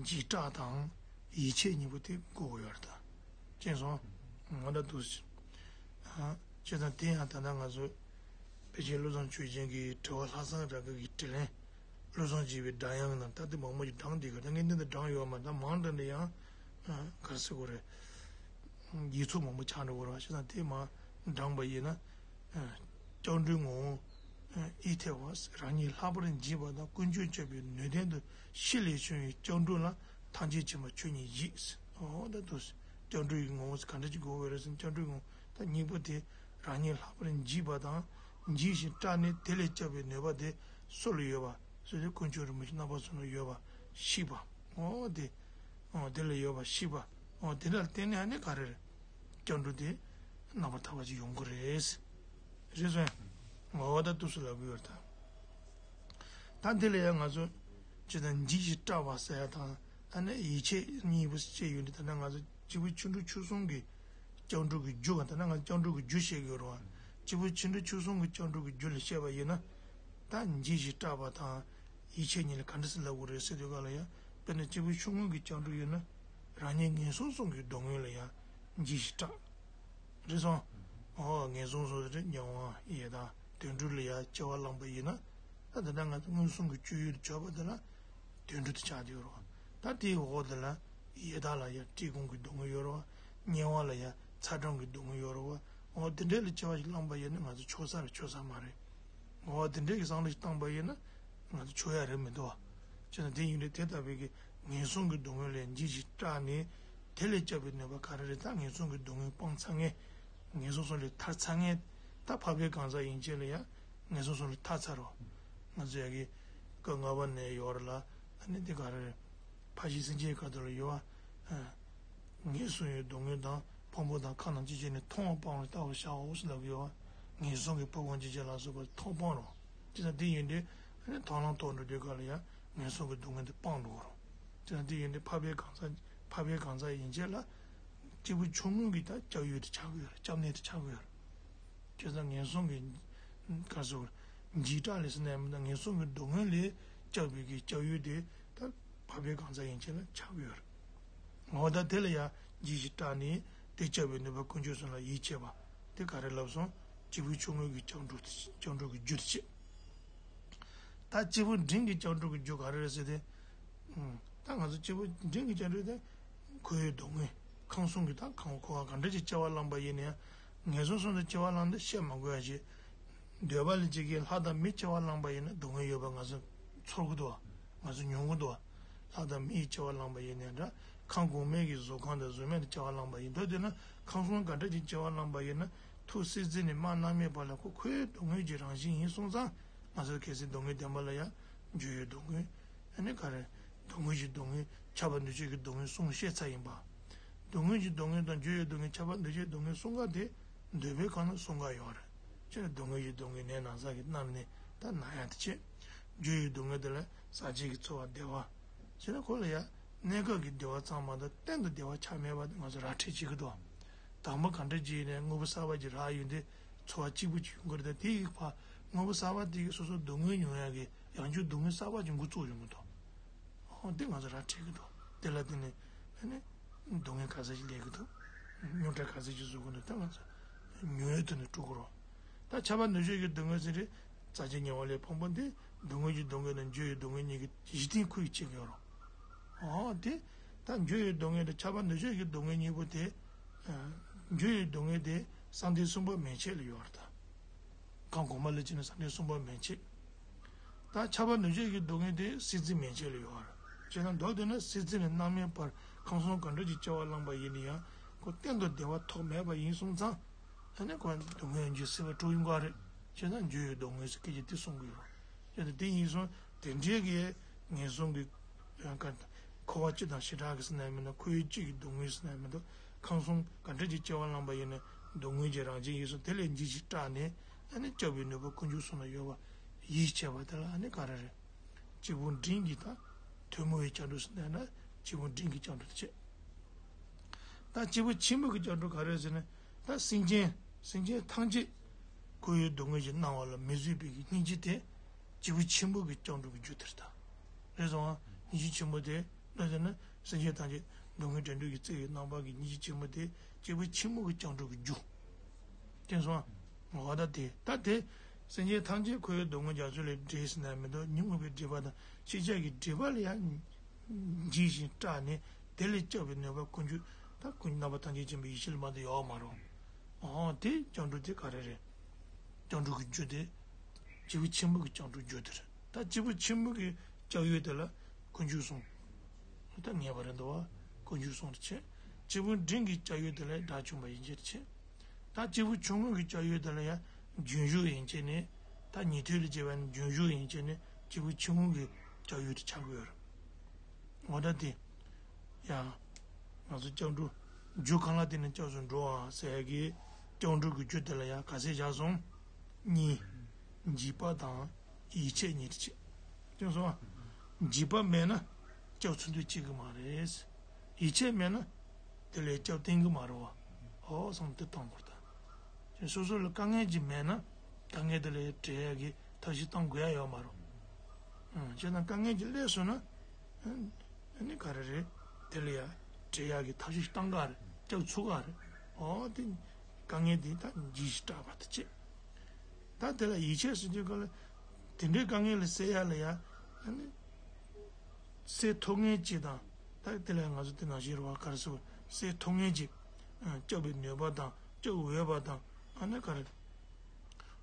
འཇིགས་སྐྲག་དང་ཡིད་ཆེས་གཉིས་པོ་དེ་དགོས་ཀྱི་ཡོད་རེད་ད། མཁྱེན་སོང་། ང་འདྲ་འདུག་ཟེར། ཨ། བྱས་ཙང་དེ་ཡང་ད་ལྟ་ང་ཚོ་ཕལ་ཆེར་བློ་བཟང་ཆོས་རྒྱན་གྱི་དྲི་བ་ལྷག་བསམ་རྒྱ་གར་གྱི་དྲིས་ལན། བློ་བཟང་བཞད་པའི་སྒྲ་དབྱངས་ནང་ད་ལྟ་མང་པོ་ཞིག་བགྲངས་བསྡད་ཀྱི་ད་ངས་འདི་འདྲ་བགྲངས་ཡོད་མ་རེད། ད་མང་དྲགས་ནས་ཡང་། ཨ། ག་རེ་ཟེར་དགོས་རེད། ཡིག་ཚོགས་མང་པོ་ཆགས་འགྲོ་གི་རེད་བ། བྱས་ཙང་དེ་མར་བགྲངས་པ་ཡིན་ན། ཨ། སྐྱབས་འགྲོའི་ངོ་བོ། ཨ། ཨི་ཐེ་བ། རང་ཉིད་ལྷག་པར་འཇིགས་པ་དང་ཀུན་སྤྱོད་བཅོས་པའི་ནུས་ལྡན་དུ་ཤི་ལས་བྱུང་བའི་སྐྱབས་འགྲོ་ལ་ཐམས་ཅད་མཁྱེན་པ་ཆོས་ཉིད་ཡིད། འོ་ད་དུ། སྐྱབས་འགྲོ་ཡི་ངོ་བོ་ག་འདྲ་ཅིག་དགོས་པ་རེད་ཟེར་ན་སྐྱབས་འགྲོའི་ངོ་བོ་ད་སྙིང་པོ་དེ་རང་ཉིད་ལྷག་པར་འཇིགས་པ་དང་འཇིགས་ཤིང་སྐྲག་ནས་དེ་ལས་སྐྱོབ་པའི་ནུས་པ་དེ་སུ་ལ་ཡོད་པ་ཟེར་དུས་དཀོན་མཆོག་རིན་པོ་ཆེ་རྣམ་པ་གསུམ་ལ་ཡོད་པ་ཤེས་པ། འོ་དེ། འོ་དེ་ལ་ཡོད་པ་ཤེས་པ། འོ་དེ་ལ་བརྟེན་ནས་ཨ་ནི་ག་རེ་རེད། སྐྱབས་འགྲོ་དེ་རྣམ་པར་ཐར་པ་ཅིག་ཡོང་གི་རེད། རེད་སོང་། འོ་ད་དུས་སུ་ལབ་གི་ཡོད་ད། ད་འདི་ལ་ཡང་ང་ཚོ་ཇི་ལྟར་འཇིགས་ཤིང་སྐྲག་པ་ཟེར་ཡ་དང་ཨ་ནི་ཡིད་ཆེས་གཉིས་པོ་བཤད་ཡོད་འདི། ད་ནི་ང་ཚོ་སྐྱེས་བུ་ཆེ་འབྲིང་ཆུང་གསུམ་གྱི་སྐྱབས་འགྲོ་གི་རྒྱུ་ག་ད་ནི་ང་ཚོ་སྐྱབས་འགྲོ་གི་རྒྱུ་བཤད་གི་ཡོད་རེད་བ། སྐྱེས་བུ་ཆེ་འབྲིང་ཆུང་གསུམ་གྱི་སྐྱབས་འགྲོ་གི་རྒྱུ་ལ་བཤད་པ་ཡིན་ན། ད་འཇིགས་ཤིང་སྐྲག་པ་དང་ཡིད་ཆེས་གཉིས་ལ་ག་འདྲ་སེ་ལབ་དགོས་རེད་ཟེར་དུས་ག་ལ་ཡང་དཔེར་ན་སྐྱེས་བུ་ཆུང་ངུ་གི་སྐྱབས་འགྲོ་ཡོད་ན་རང་ཉིད་ངན་སོང་གསུམ་གྱི་སྡུག་བསྔལ་ལ་ཡང་འཇིགས་ཤིང་སྐྲག་རེད་སོང་། འོ་ངན་སོང་སོགས་རེད་དམྱལ་བ་ཡི་དྭགས་དུད་འགྲོ་ལ་ཡང་སྐྱེ་བ་བླངས་པ་ཡིན་ན། ད་ད་ལྟ་ང་ཚོ་མངོན་སུམ་གྱི་སྤྱོད་ཡུལ་དུ་བྱས་པ་དེ་ལ་དུད་འགྲོ་དེ་ཆགས་བསྡད་ཡོད་རེད་བ། ད་དེའི་འོག་དེ་ལ་ཡི་དྭགས་ལ་ཡང་བཀྲེས་སྐོམ་གྱི་སྡུག་བསྔལ་ཡོད་རེད་བ། དམྱལ་བ་ལ་ཡང་ཚ་གྲང་གི་སྡུག་བསྔལ་ཡོད་རེད་བ། འོ་དེ་འདྲའི་ལ་སྐྱེ་བ་ཞིག་བླངས་པ་ཡིན་ན་ང་ཚོ་ཆོག་ས་རེད་ཆོག་ས་མ་རེད། འོ་དེ་འདྲའི་གི་བསམ་བློ་ཞིག་བཏང་པ་ཡིན་ན་ང་ཚོ་ཆོག་ཡ་རེད་མི་འདུག་བ། བྱས་ན་དེ་ཡིན་དུས་དེ་ལྟ་བུའི་གི་ངན་སོང་གི་སྡུག་བསྔལ་ལས་འཇིགས་ཤིང་སྐྲག་ནས་དེ་ལས་སྐྱོབ་པའི་ནུས་པ་ག་རེ་རེད། ད་ངན་སོང་གི་སྡུག་བསྔལ་སྤངས་ཚར་མཁན། ངན་སོང་གསུམ་ལས་ཐར་ཚར་མཁན། ད་འཕགས་པའི་གང་ཟག་ཡན་ཆད་ལ་ཡང་ངན་སོང་གསུམ་ལས་ཐར་ཚར་རོ། ང་ཚོ་ཡ་གི་སྐབས་ལྔ་པ་ནས་ཡོད་རེད་ལ། ཨ་ནི་དེ་ག་རེ་རེད། ཕར་ཕྱིན་སེམས་བསྐྱེད་ཀ་ཏོ་ལ་ཡོད་བ། ངན་སོང་གི་སྡུག་བསྔལ་དང་ཕུང་པོ་དང་ཁམས་རྣམས་ཅི་བྱས་ནས་མཐོང་བ་སྤང་བར་བལྟ་བར་བྱའོ་ཟེར་ལབ་ཡོད་བ། ངན་སོང་གི་ཕུང་པོ་ཅི་བྱས་ལ་སོགས་པ་མཐོང་སྤང་རོ། དེ་ཙམ་དེ་ཡིན་དུས་ཨ་ནི་མཐོང་ལམ་ཐོབ་འགྲོ་དུས་ག་ལ་ཡང་ངན་སོང་གི་སྡུག་བསྔལ་དེ་སྤང་འགྲོ་རོ། དེ་ཙམ་དེ་ཡིན་དུས་འཕགས་པའི་གང་ཟག་འཕགས་པའི་གང་ཟག་ཡན་ཆད་ལ་སྐྱེས་བུ་ཆུང་ངུ་གི་ད་སྐྱབས་ཡུལ་དེ་ཆགས་ཀྱི་ཡོད་རེད། སྐྱབས་གནས་དེ་ཆགས་ཀྱི་ཡོད་རེད། བྱས་ཙང་ངན་སོང་གི་ག་ཟེར་འཇིགས་སྐྲག་ལས་སུ་ནས་མི་དང་ངན་སོང་གི་སྡུག་བསྔལ་ལས་སྐྱོབ་པའི་གི་སྐྱབས་ཡུལ་དེ་ད་འཕགས་པའི་གང་ཟག་ཡན་ཆད་ལ་ཆགས་ཀྱི་ཡོད་རེད། འོ་ད་དེ་ལ་ཡང་འཇིགས་ཤིང་སྐྲག་ནས་དེ་སྐྱོབ་པའི་ནུས་པ་དཀོན་མཆོག་གསུམ་ལ་ཡིད་ཆེས་པ་དེ་ག་རེ་ལབ་སོང་། སྐྱེས་བུ་ཆུང་ངུ་གི་སྐྱབས་འགྲོ་དེ་སྐྱབས་འགྲོ་གི་རྒྱུ་དེ་བྱེད། ད་སྐྱེས་བུ་འབྲིང་གི་སྐྱབས་འགྲོ་གི་རྒྱུ་ག་རེ་རེད་ཟེར་ཏེ། ཨུམ། ད་ང་ཚོ་སྐྱེས་བུ་འབྲིང་གི་སྐྱབས་འགྲོ་དེ་འཁོར་བའི་སྡུག་བསྔལ་ཁམས་གསུམ་གྱི་ད་ཁམས་འཁོར་བ་ག་འདྲ་ཅིག་སྐྱེ་བ་བླངས་པ་ཡིན་ན་ཡང་ངན་སོང་གསུམ་དུ་སྐྱེ་བ་བླངས་ཏེ་བཤད་མ་དགོས་ཡ་ཅིག་འདོད་པ་ལས་སྐྱེ་གི་ལྷ་དང་མི་སྐྱེ་བ་བླངས་པ་ཡིན་ན་སྡུག་བསྔལ་ཡོད་པ་ང་ཚོ་ཚོར་གི་འདུག་ང་ཚོ་མྱོང་གི་འདུག་ལྷ་དང་མི་ཡི་སྐྱེ་བ་བླངས་པ་ཡིན་ནའི་འདྲ། ཁམས་གོང་མའི་གི་གཟུགས་ཁམས་དང་གཟུགས་མེད་དུ་སྐྱེ་བ་བླངས་པ་ཡིན་དུས་དེ་ན་ཁམས་གསུམ་ག་འདྲ་ཅིག་སྐྱེ་བ་བླངས་པ་ཡིན་ན་ཐུགས་སྲིད་རྩེ་ནས་མར་རྣམ་སྨིན་བར་ལ་ཁོ་ཁོའི་སྡུག་བསྔལ་གྱི་རང་བཞིན་ཡིན་སོང་ཙང་ང་ཚོ་གལ་སྲིད་སྡུག་བསྔལ་བདེན་པ་ལ་ཡང་འགྱུར་བའི་སྡུག་བསྔལ། ཨ་ནི་ག་རེ། སྡུག་བསྔལ་གྱི་སྡུག་བསྔལ་ཁྱབ་པ་འདུ་བྱེད་ཀྱི་སྡུག་བསྔལ་གསུམ་བཤད་ཚར་ཡིན་པ། སྡུག་བསྔལ་གྱི་སྡུག་བསྔལ་དང་འགྱུར་བའི་སྡུག་བསྔལ་ཁྱབ་པ་འདུ་བྱེད་སྡུག་བསྔལ་གསུམ་ཀ་དེ་འདོད་པའི་ཁམས་ན་གསུམ་ཀ་ཡོད་རེད། ཅེས་ན་སྡུག་བསྔལ་གྱི་སྡུག་བསྔལ་ནད་ན་ཚ་གི་མནར་ནས་ད་ན་ཡ་དེ་བྱེད། འགྱུར་བའི་སྡུག་བསྔལ་དེ་ལ་ཟག་བཅས་ཀྱི་ཚོར་བ་བདེ་བ། ཅེས་ན་ཁོ་ལ་ཡ་གནས་སྐབས་ཀྱི་བདེ་བ་ཙམ་མ་གཏོགས་གཏན་དུ་བདེ་བ་ཆགས་མེད་པ་དེ་ང་ཚོ་ར་འཕྲོད་བྱེད་ཀྱི་འདུག་དང་པོ་ག་འདྲ་ཅིག་ནས་དངོས་པོ་གསར་པ་ཅིག་རག་ཡོང་དུས་ཚོར་བ་གཅིག་པུ་ཅིག་ཡོང་གི་རེད། ད་དེ་ཡི་བར་དངོས་པོ་གསར་པ་དེ་གིས་སོ་སོ་སྡུག་བསྔལ་མྱོང་ཡག་གི་ཡང་བསྐྱར་སྡུག་བསྔལ་གསར་པ་ཅིག་འགོ་བཙུགས་ཡོང་གི་འདུག་ཨོ་དེ་ང་ཚོ་ར་འཕྲོད་ཀྱི་འདུག་དེ་ལ་བརྟེན་ནས་ཨ་ནི་སྡུག་བསྔལ་ག་ཚད་ཅིག་སླེབས་ཀྱི་འདུག་རྙོག་དྲ་ག་ཚད་ཅིག་བཟོ་གི་འདུག་ད་ང་ཚོ་མྱོང་བའི་དོན་ནས་སྤྲོ་གི་རོགས། ད་ཁྱབ་པ་འདུ་བྱེད་ཀྱི་སྡུག་བསྔལ་ཟེར་རེད། ཟག་བཅས་ཉེ་བར་ལས་ཕུང་པོ་འདི་སྡུག་བསྔལ་གྱི་སྡུག་བསྔལ་དང་འགྱུར་བའི་སྡུག་བསྔལ་གཉིས་ཀྱི་གཞི་རྟེན་ཁུར་བྱེད་ཀྱི་ཡོད་རོགས། ཨོ་དེ། ད་འགྱུར་བའི་སྡུག་བསྔལ་དང་ཁྱབ་པ་འདུ་བྱེད་ཀྱི་སྡུག་བསྔལ་གཉིས་པོ་དེ། ཨ། འགྱུར་བའི་སྡུག་བསྔལ་དེ་བསམ་གཏན་གསུམ་པ་མན་ཆད་ལ་ཡོད་རེད་ད། གང་གོང་མ་ལ་བྱས་ན་བསམ་གཏན་གསུམ་པ་མན་ཆད། ད་ཁྱབ་པ་འདུ་བྱེད་ཀྱི་སྡུག་བསྔལ་དེ་སྲིད་རྩེ་མན་ཆད་ལ་ཡོད་རེད། བྱས་ན་མདོར་བསྡུས་ན་སྲིད་རྩེ་ནས་རྣམ་སྨིན་བར་ཁམས་གསུམ་ག་འདྲ་ཅིག་སྐྱེ་བ་བླངས་པ་ཡིན་ན་ཡང་ཁོ་གཏན་དུ་བདེ་བ་ཐོབ་མེད་པ་ཡིན་སོང་ཙང་། ཨ་ནི་ཁོ་སྡུག་བསྔལ་འགྱུར་སྲིད་པ་དྲུག་ཡོང་གི་རེད། བྱས་ན་འགྱུར་བའི་སྡུག་བསྔལ་ཟེར་སྐད་ཆ་དེ་གསུང་གི་ཡོད་རེད། བྱས་ན་དེ་ཡིན་སོང་དེ་འདྲའི་གི་ངན་སོང་གི་ཡང་ཀ་ འཁོར་བ་སྤྱི་དང་བྱེ་བྲག་གི་ཟེར་ན་མི་འདུག་འཁོར་བའི་སྤྱི་གི་སྡུག་བསྔལ་ཟེར་ན་མི་འདུག་ཁམས་གསུམ་ག་འདྲ་ཅིག་སྐྱེ་བ་བླངས་པ་ཡིན་ན་སྡུག་བསྔལ་གྱི་རང་བཞིན་ཡིན་གསུངས། དེ་ལས་འཇིགས་ཤིང་སྐྲག་ནས་ཨ་ནི་སྐྱོབ་པའི་ནུས་པ་དཀོན་མཆོག་གསུམ་ལ་ཡོད་པ་ཡིད་ཆེས་པ་དེ་ལ་ཨ་ནི་ག་རེ་རེད། སྐྱེས་བུ་འབྲིང་གི་ད་ཐུན་མོང་བའི་སྐྱབས་འགྲོ་ཟེར་ན་ན་སྐྱེས་བུ་འབྲིང་གི་སྐྱབས་འགྲོ་དེ་བྱེད། ད་སྐྱེས་བུ་ཆེན་པོ་གི་སྐྱབས་འགྲོ་ག་རེ་ཟེར་ན། ད་སེམས་ཅན་སེམས་ཅན་ཐམས་ཅད་འཁོར་བའི་སྡུག་བསྔལ་གྱིས་མནར་བ་ལ་མི་བཟོད་པའི་སྙིང་རྗེ་དེ་སྐྱེས་བུ་ཆེན་པོ་གི་སྐྱབས་འགྲོ་གི་རྒྱུ་དེ་རེད་ད། རེད་སོང་ཨ། སྙིང་རྗེ་ཆེན་པོ་དེ་ལ་ཟེར་ན་སེམས་ཅན་ཐམས་ཅད་སྡུག་བསྔལ་བྲལ་འདོད་ཀྱི་བརྩེ་བའི་རྣམ་པ་གི་སྙིང་རྗེ་ཆེན་པོ་དེ་སྐྱེས་བུ་ཆེན་པོ་གི་སྐྱབས་འགྲོ་གི་རྒྱུ། དེ་སོང་ཨ། འོ་ད་དེ་ད་དེ་སེམས་ཅན་ཐམས་ཅད་འཁོར་བའི་སྡུག་བསྔལ་རྒྱ་མཚོ་ལས་བསྒྲལ་ཟེར་ན་མི་འདུག་ཉོན་མོངས་པའི་སྒྲིབ་པ་དང་ཤེས་བྱ་གི་སྒྲིབ་པ་ལ་ཡང་འཇིགས་ཤིང་སྐྲག་ནས་དེ་ལས་སྐྱོབ་པའི་ནུས་པ་དཀོན་མཆོག་ད་ཀུན་རྣམ་པ་ཐམས་ཅད་མཁྱེན་པའི་ཡེ་ཤེས་ལ་མ་གཏོགས་ཡོད་མ་རེད། འོ་དེ་སྐྱབས་འགྲོ་དེ་ག་རེ་རེད། སྐྱབས་འགྲོ་གི་རྒྱུ་དེ་སྐྱེས་བུ་ཆེན་པོ་གི་སྐྱབས་འགྲོ་རྒྱུ་དེ་རེད། ད་སྐྱེས་བུ་ཆེན་པོ་གི་སྐྱབས་ཡུལ་དེ་ལ་དཀོན་མཆོག་གསུམ་ད་ངེས་པ་རེད་འདུག་བ། དཀོན་མཆོག་གསུམ་དེ་བྱེད། སྐྱེས་བུ་འབྲིང་གི་སྐྱབས་ཡུལ་དེ་ལ་དགྲ་བཅོམ་པ་ཡན་ཆད་དེ་བྱེད། ད་སྐྱེས་བུ་ཆུང་ངུ་གི་སྐྱབས་ཡུལ་དེ་ལ་ཡང་རྒྱུན་ཞུགས་ཡན་ཆད་ནས་ད་ཉན་ཐོས་ལ་བྱེད་པ་ནི་རྒྱུན་ཞུགས་ཡན་ཆད་ནས་སྐྱེས་བུ་ཆུང་ངུ་གི་སྐྱབས་ཡུལ་དུ་ཆགས་ཀྱི་ཡོད་རེད། འོ་ད་དེ་ཡང་ང་ཚོ་སྐྱབས་འགྲོ་རྒྱུ་གང་ལ་བརྟེན་ནས་སྐྱབས་སུ་འགྲོ་བ་ཟེར་གི་སྐྱབས་འགྲོ་གི་རྒྱུ་དེ་ལ་ཡང་ག་ཚད་བཞག་སོང་། གཉིས། འཇིགས་པ་དང་ཡིད་ཆེས་གཉིས་དེ་བྱེད། དེ་སོང་ཨ། འཇིགས་པ་མེད་ན་སྐྱབས་ཚུགས་འདོད་བྱེད་ཀྱི་མ་རེད། ཡིད་ཆེས་མེད་ན་དེ་ལས་སྐྱབས་བརྟེན་གྱི་མ་རེད་བ། ཨོ་བསམ་དེ་གཏོང་དགོས་ད། སོ་སོ་ལ་དཀའ་ངལ་ཅིག་མེད་ན་དཀའ་ངལ་དེ་ལས་བྲལ་ཡག་གི་ཐབས་ཤེས་གཏོང་དགོས་ཡ་ཡོད་མ་རེད། ཨང་བྱས་ན་དཀའ་ངལ་ཅིག་སླེབས་སོང་ན་ཨ་ནི་ག་རེ་རེད། དེ་ལ་ཡ་བྲལ་ཡག་གི་ཐབས་ཤེས་གཏོང་ག་རེད། སྐྱབས་ཚུགས་ག་རེད། ཨོ་དེ་དཀའ་ངལ་དེ་ད་འཇིགས་ཤིང་སྐྲག་པ་དེ་བྱེད། ད་དེ་ལ་ཡིད་ཆེས་ཟེར་དུས་ག་ལ་དེ་འདྲའི་དཀའ་ངལ་ལ་སེལ་ཡ་ལ་ཡ་ཨ་ནི་སེལ་ཐུབ་མཁན་ཅིག་དང་ད་དེ་ལ་ང་ཚོ་དེ་ནང་བཞིན་རེད་བ། ག་རེ་ཟེར་བ་སེལ་ཐུབ་མཁན་ཅིག་སྐྱོབ་པའི་ནུས་པ་དང་སྐྱོབ་འོས་པ་དང་ཨ་ནི་ག་རེ་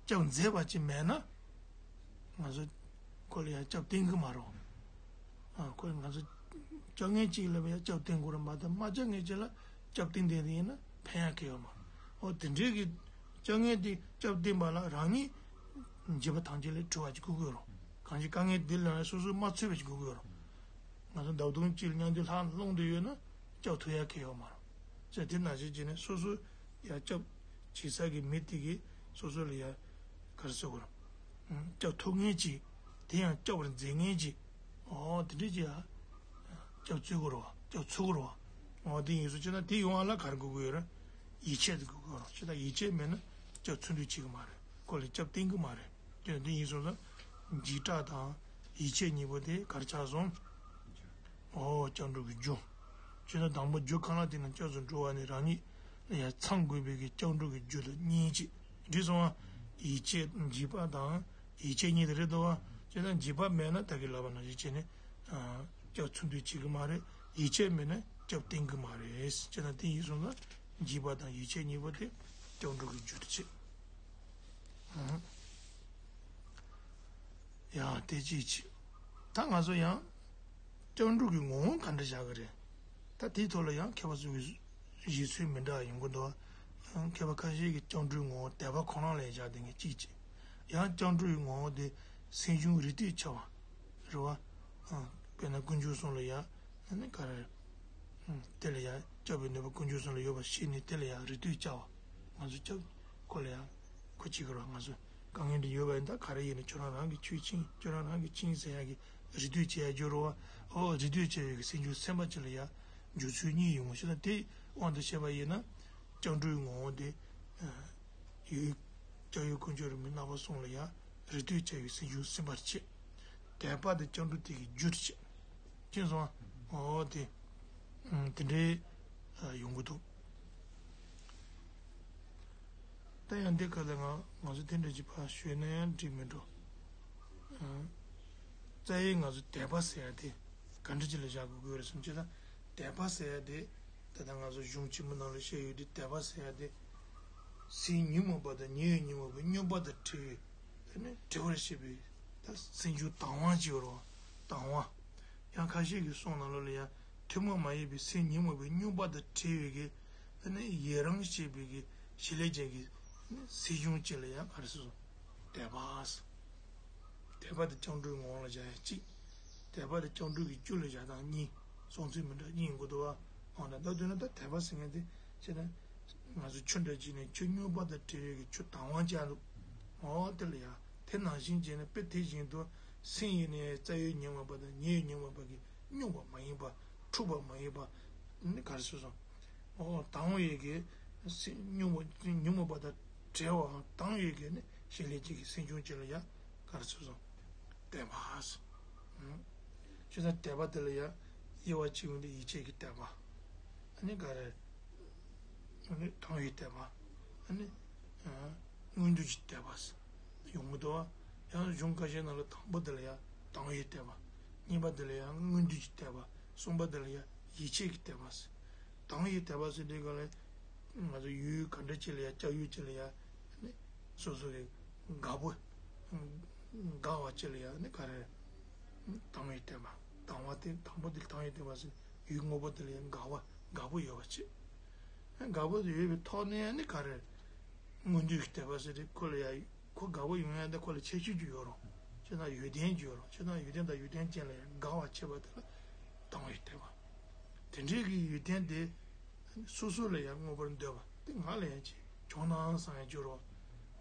སྐྱོབ་མཛད་པ་ཅིག་མེད་ན་ང་ཚོ་ཁོ་ལ་ཡང་སྐྱབས་བརྟེན་གི་མ་རེད། ཨ་ཁོ་ང་ཚོ་སྐྱབས་མཁན་ཅིག་ལ་ཡང་སྐྱབས་བརྟེན་དགོས་རེད་མ་གཏོགས་མ་སྐྱབས་མཁན་ཅིག་ལ་སྐྱབས་བརྟེན་བསྡད་ཡིན་ན་ཕན་ཡག་གི་ཡོད་མ་རེད། འོ་དེ་འདྲའི་གི་སྐྱབས་མཁན་དེ་སྐྱབས་བརྟེན་པ་ལ་རང་ཉིད་འཇིགས་པ་ཐམས་ཅད་ལས་གྲོལ་བ་ཅིག་དགོས་ཀྱི་ཡོད་རེད། གང་ཅི་དཀའ་ངལ་འདི་ལ་སོ་སོས་མ་ཚུད་པ་ཅིག་དགོས་ཀྱི་ཡོད་རེད། ང་ཚོ་ཟླ་བ་དུང་གཅིག་ལ་མཉམ་དུ་ལྷག་ལྷུང་དུ་ཡོད་ན་སྐྱོབ་ཐུབ་ཡག་གི་ཡོད་མ་རེད། ཅེས་དེ་ནང་བཞིན་བྱས་ནས་སོ་སོ་ཡ་སྐྱོབ་བྱེད་ས་གི་མི་དེ་གིས་སོ་སོ་ལ་ཡ་ག་རེ་ཟེར་དགོས་རེད། སྐྱོབ་ཐུབ་མཁན་ཅིག་དེ་ཡང་སྐྱོབ་པར་མཛད་མཁན་ཅིག་འོ་དེ་འདྲ་ཅིག་ཡ་སྐྱོབ་ཚུགས་དགོས་རེད་བ། སྐྱོབ་ཚུགས་དགོས་རེད་བ། འོ་དེ་ཡིན་སོང་བྱས་ན་དེ་ཡོང་བ་ལ་ག་རེ་དགོས་ཀྱི་ཡོད་རེད། ཡིད་ཆེས་དེ་དགོས་ཀྱི་ཡོད་རེད། བྱས་ཙང་ཡིད་ཆེས་མེད་ན་སྐྱོབ་ཚུགས་འདོད་བྱེད་ཀྱི་མ་རེད། ཁོ་ལ་སྐྱབས་བརྟེན་གྱི་མ་རེད། དེ་འདི་ཡིན་སོང་ཙང་འཇིགས་སྐྲག་དང་ཡིད་ཆེས་གཉིས་པོ་དེ་ག་རེ་ཆགས་སོང་། འོ་སྐྱབས་འགྲོ་གི་རྒྱུ། བྱས་ན་དང་པོ་རྒྱུ་གང་ལ་བརྟེན་ནས་སྐྱབས་སུ་འགྲོ་བ་ནི་རང་ཉིད་ལ་ཡང་ཚང་དགོས་པའི་གི་སྐྱབས་འགྲོ་གི་རྒྱུ་དང་གཉིས་ཅིག་འགྲིག་སོང་ང་། ཡིད་ཆེས་འཇིགས་པ་དང་ཡིད་ཆེས་གཉིས་དེ་རེད་དོ། བྱས་ན་འཇིགས་པ་མེད་ན་ད་གི་ལབ་པ་ནང་བཞིན་བྱས་ནས་སྐྱབས་ཚུགས་འདོད་བྱེད་ཀྱི་མ་རེད། ཡིད་ཆེས་མེད་ན་སྐྱབས་བརྟེན་གྱི་མ་རེད། བྱས་ན་དེ་ཡིན་སོང་ཙང་འཇིགས་པ་དང་ཡིད་ཆེས་གཉིས་པོ་དེ་སྐྱབས་འགྲོ་གི་རྒྱུ་དེ་བྱེད། ཡང་དེ་ཅིའི་ཕྱིར། ད་ང་ཚོ་ཡང་སྐྱབས་འགྲོ་གི་ངོ་བོ་ག་འདྲ་བཞག་གི་རེད། ད་དེའི་ཐོག་ལ་ཡང་མཁས་པ་ཚོ་གི་བཞེད་ཚུལ་མི་འདྲ་བ་ཡོང་གི་འདུག་མཁས་པ་ཁ་ཤས་ཀྱིས་སྐྱབས་འགྲོའི་ངོ་བོ་དད་པ་ཁོ་རང་ལ་བཞག་བསྡད་མཁན་གཅིག་བྱས། ཡང་སྐྱབས་འགྲོའི་ངོ་བོ་དེ་སེམས་བྱུང་རེ་ལྟོས་འཆའ་བ་རེད་བ། དཔེར་ན་དཀོན་མཆོག་གསུམ་ལ་ཡང་ནི་ག་རེ། དེ་ལ་ཡང་སྐྱོབ་པའི་ནུས་པ་དཀོན་མཆོག་གསུམ་ལ་ཡོད་པ་ཤེས་ནས་དེ་ལ་ཡང་རེ་ལྟོས་བྱ་བ། ང་ཚོ་སྐྱབས་ཁོ་ལ་ཡང་ཁོ་གཅིག་གི་རོགས། ང་ཚོ་དཀའ་ངལ་འདི་ཡོད་པ་ཡིན་ད་ག་རེ་ཡིན་ན་ཁྱོད་རང་རང་གི་ཆོས་ཆིངས་ཁྱོད་རང་རང་གི་ཆིངས་ཟེར་ཡག་གི་རེ་ལྟོས་བྱེད་ཡག་རྒྱུ་རོ་བ། ཨོ་རེ་ལྟོས་བྱེད་ཡག་གི་སེམས་བྱུང་སེམས་པ་གཅིག་ལ་ཡང་འགྱུར་ཚུལ་གཉིས་ཡོང་ངོ་ཞེ་ན་དེ་དབང་དུ་བྱས་པ་ཡིན་ན་སྐྱབས་འགྲོའི་ངོ་བོ་དེ་ཡོད། སྐྱབས་ཡུལ་དཀོན་མཆོག་རིན་པོ་ཆེ་རྣམ་པ་གསུམ་ལ་ཡང་རེ་ལྟོས་བྱ་བའི་སེམས་བྱུང་སེམས་པར་བྱེད། དད་པ་དེ་སྐྱབས་འགྲོ་དེ་གི་རྒྱུར་བྱེད། ཅེས་སོང་ཨ། འོ་དེ། ཨ་དེ་འདྲའི་ཨ་ཡོང་གི་འདུག་ད་ཡང་འདི་ག་ལ་ང་ང་ཚོ་དེ་འདྲ་ཅིག་ཕར་ཞུས་ན་ཡང་འགྲིག་མི་འགྲོ། ཨ་རྩ་བའི་ང་ཚོ་དད་པ་ཟེར་ཡ་དེ་ག་འདྲ་ཅིག་ལ་བཞག་དགོས་ཀྱི་ཡོད་རེད་བསམ་བྱས་ན། དད་པ་ཟེར་ཡ་དེ་ད་ལྟ་ང་ཚོ་གཞུང་ཆེན་མོ་ནང་ལ་བཤད་ཡོད་དུས་དད་པ་ཟེར་ཡ་དེ། སེམས་ཉོན་མོངས་པ་དང་ཉེ་བའི་ཉོན་མོངས་པའི་སྙོམས་པ་དང་བྲལ་བའི་དེ་ནི་བྲལ་བར་བྱེད་པའི་ད་སེམས་བྱུང་དང་བ་ཅིག་ཡོད་རེད་བ། དང་བ། ཡང་ཁ་ཤས་ཀྱི་གསུང་ནང་ལོགས་ལ་ཡང་ཐུན་མོང་མ་ཡིན་པའི་སེམས་ཉོན་མོངས་པའི་སྙོམས་པ་དང་བྲལ་བའི་གི་དེ་ནི་ཡི་རང་བྱེད་པའི་གི་བྱེད་ལས་ཅན་གྱི་སེམས་བྱུང་ཅིག་ལ་ཡང་ག་རེ་ཟེར། དད་པ། དད་པ་དེ་སྐྱབས་འགྲོའི་ངོ་བོ་ལ་བཞག་ཡ་གཅིག་དད་པ་དེ་སྐྱབས་འགྲོ་གི་རྒྱུ་ལ་བཞག་སྟངས་གཉིས། སོང་ཚུལ་མི་འདྲ་གཉིས་ཡོང་གི་འདུག་བ། འོ་ན་ད་དུས་ན་ད་དད་པ་ཟེར་མཁན་དེ་བྱས་ན། ང་ཚོ་ཆུ་འདྲ་གཅིག་ནས་ཆུ་རྙོག་པ་དང་བྲལ་བའི་གི་ཆུ་དྭངས་པ་ཅན་འདུག་འོ་དེ་ལ་ཡ། དེ་ནང་བཞིན་བྱས་ན་དཔེ་དེ་བཞིན་དུ་སེམས་ཡིན་ནའི་རྩ་བའི་ཉོན་མོངས་པ་དང་ཉེ་བའི་ཉོན་མོངས་པ་གི་རྙོག་པ་མ་ཡིན་པ། འཁྲུགས་པ་མ་ཡིན་པ། ནི་ག་རེ་ཟེར་སོང་། འོ་དྭངས་པའི་གི་སེམས་ཉོན་མོངས་ཉོན་མོངས་པ་དང་བྲལ་བའམ་དྭངས་པའི་གི་ནི་བྱེད་ལས་ཅན་གྱི་སེམས་བྱུང་ཅན་ལ་ཡ་ག་རེ་ཟེར་སོང་། དད་པ་ཟེར། ཨང་། བྱས་ཙང་དད་པ་དེ་ལ་ཡང་དབྱེ་བ་ཕྱེ་ཡོང་དུས་ཡིད་ཆེས་ཀྱི་དད་པ། ཨ་ནི་ག་རེ། ཨ་ནི་དང་བའི་དད་པ། ཨ་ནི། ཨ། མངོན་འདོད་ཀྱི་དད་པ་ཟེར་ཡོང་གི་འདུག་བ། ཡང་གཞུང་ཁ་ཤས་ནང་ལ་དང་པོ་དེ་ལ་ཡང་དང་བའི་དད་པ། གཉིས་པ་དེ་ལ་ཡང་མངོན་འདོད་ཀྱི་དད་པ། གསུམ་པ་དེ་ལ་ཡང་ཡིད་ཆེས་ཀྱི་དད་པ་ཟེར། དང་བའི་དད་པ་ཟེར་དུས་ག་ལ། ང་ཚོ་ཡུལ་ག་འདྲ་ཅིག་ལ་ཡང་སྐྱབས་ཡུལ་ཅིག་ལ་ཡང་། ཨ་ནི། སོ་སོ་གི་དགའ་པོ། དགའ་བ་ཅིག་ལ་ཡང་ནི་ག་རེ། དང་བའི་དད་པ། དང་བ་དེ་དང་པོ་དེ་དང་བའི་དད་པ་ཟེར། ཡུལ་དངོས་པོ་དེ་ལ་ཡང་དགའ་བ་དགའ་པོ་ཡོད་པ་ཅིག་དགའ་པོ་དེ་ཡོད་པའི་ཐོག་ནས་ནི་ག་རེ། མངོན་འདོད་ཀྱི་དད་པ་ཟེར་ཏེ་ཁོ་ལ་ཡང་ཁོ་དགའ་པོ་ཡོང་ཡ་དེ་ཁོ་ལ་ཁྱད་ཆོས་ཅིག་ཡོད་རུང་། ཅེ་ན་ཡོན་ཏན་ཅིག་ཡོད་རུང་ཅེ་ན་ཡོན་ཏན་དང་ཡོན་ཏན་ཅན་ལ་ཡང་དགའ་བ་བྱེད་པ་དེ་ལ་དང་བའི་དད་པ། དེ་འདྲའི་གི་ཡོན་ཏན་དེ། སོ་སོ་ལ་ཡང་མངོན་པར་འདོད་པ་དེ་ང་ལ་ཡང་ཅིག་བྱུང་ན་བསམ་ཡང་སྦྱོར་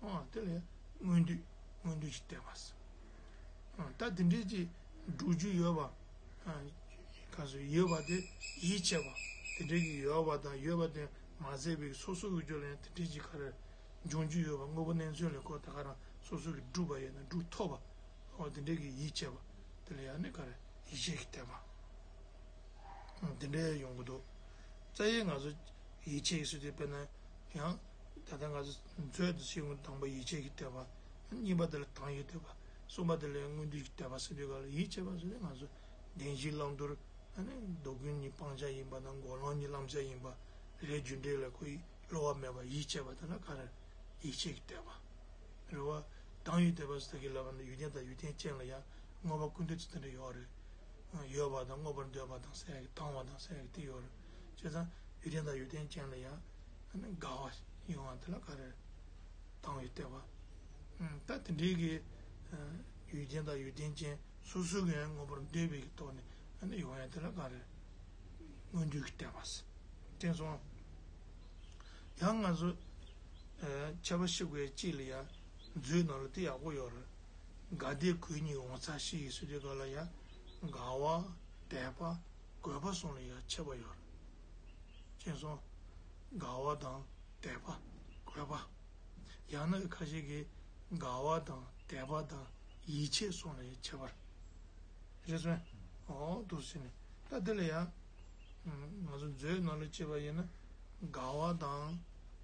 བ། ཨ་དེ་ལ་ཡང་མངོན་འདོད་མངོན་འདོད་ཀྱི་དད་པ་ཟེར། ཨ་ད་དེ་འདྲའི་ཅིག་འགྲུབ་རྒྱུ་ཡོད་པ། ཨ་ག་ཟེར་ཡོད་པ་དེ་ཡིད་ཆེས་པ། དེ་འདྲའི་གི་ཡོད་པ་དང་ཡོད་པ་དེ་མ་ཟད་པའི་སོ་སོ་གི་རྒྱུད་ལ་ཡང་དེ་འདྲའི་ཅིག་ག་རེ་འབྱུང་རྒྱུ་ཡོད་པ་དངོས་པོ་གནས་ཚུལ་ལས་ཁོ་ད་ག་རང་སོ་སོ་གི་འགྲུབ་པ་ཡོད་ན་འགྲུབ་ཐུབ་པ། ཨོ་དེ་འདྲའི་གི་ཡིད་ཆེས་པ། དེ་ལ་ཡང་ནི་ག་རེ་ཡིད་ཆེས་ཀྱི་དད་པ། དེ་འདྲའི་ཡོང་གི་འདུག་རྩ་བའི་ང་ཚོ་ཡིད་ཆེས་ཟེར་དུས་དཔེར་ན་ཡང་ད་ལྟ་ང་ཚོ་མཛོད་དུ་ཕྱིན་དང་པོ་ཡིད་ཆེས་ཀྱི་དད་པ། གཉིས་པ་དེ་ལ་དང་བའི་དད་པ། གསུམ་པ་དེ་ལ་མངོན་འདོད་ཀྱི་དད་པ་ཟེར་དུས་ག་ལ་ཡིད་ཆེས་པ་ཟེར་ནས་ང་ཚོ་བདེན་བཞིའི་བླང་དོར། ཨ་ནི་སྡུག་ཀུན་གཉིས་སྤང་བྱ་ཡིན་པ་དང་འགོག་ལམ་གཉིས་བླང་བྱ་ཡིན་པ། ལས་རྒྱུ་འབྲས་ལ་ཁོ་བསླུ་བ་མེད་པ་ཡིད་ཆེས་པ་དེ་ལ་ག་རེ་ཡིད་ཆེས་ཀྱི་དད་པ། རེད་བ། དང་བའི་དད་པ་ཟེར་གྱི་ལབ་པ་ནི་ཡོན་ཏན་དང་ཡོན་ཏན་ཅན་ལ་ཡང་མངོན་པ་ཀུན་བཏུས་ཚུལ་དེ་འདྲ་ཡོད་རེད། ཡོད་པ་དང་མངོན་པར་འདོད་པ་དང་ཟེར་ཡ་གི་དང་བ་དང་ཟེར་ཡ་གི་དེ་ཡོད་རེད། བྱས་ཙང་ཡོན་ཏན་དང་ཡོན་ཏན་ཅན་ལ་ཡང་དགའ་བ་ཡོང་བ་དེ་ལ་ག་རེ། དང་བའི་དད་པ། ད་དེ་འདྲའི་གི་ཡོན་ཏན་དང་ཡོན་ཏན་ཅན་སོ་སོ་གི་ཡང་མངོན་པར་འདོད་པའི་གི་ཐོག་ནས་ཡོང་ཡ་དེ་ལ་ག་རེ། མངོན་འདོད་ཀྱི་དད་པ་ཟེར། དེ་སོང་། ཡང་ང་ཚོ་ཨ་ཁྱད་པར་ཤེས་དགོས་ཡ་གཅིག་ལ་ཡ་མཛོད་ནང་ལ་དེ་ཡག་པོ་ཡོད་རེད། དགའ་དད་གུས་གཉིས་ངོ་མཚར་ཞི་ཡི་ཟེར་དུས་ག་ལ་ཡ་དགའ་བ་དད་པ་གུས་པ་གསུམ་ལ་ཡ་ཁྱད་པར་ཡོད་རེད། དེ་སོང་། དགའ་བ་དང་དད་པ་གུས་པ། ཡང་ན་ཁ་ཤས་ཀྱིས་དགའ་བ་དང་དད་པ་དང་ཡིད་ཆེས་གསུམ་ལ་ཡ་ཁྱད་པར། རེད་སོང་། འོ་འདུག་ཟེར་ནས་ད་དེ་ལ་ཡང་། ང་ཚོ་མཛོད་ནང་ལ་བྱས་པ་ཡིན་ན། དགའ་བ་དང་།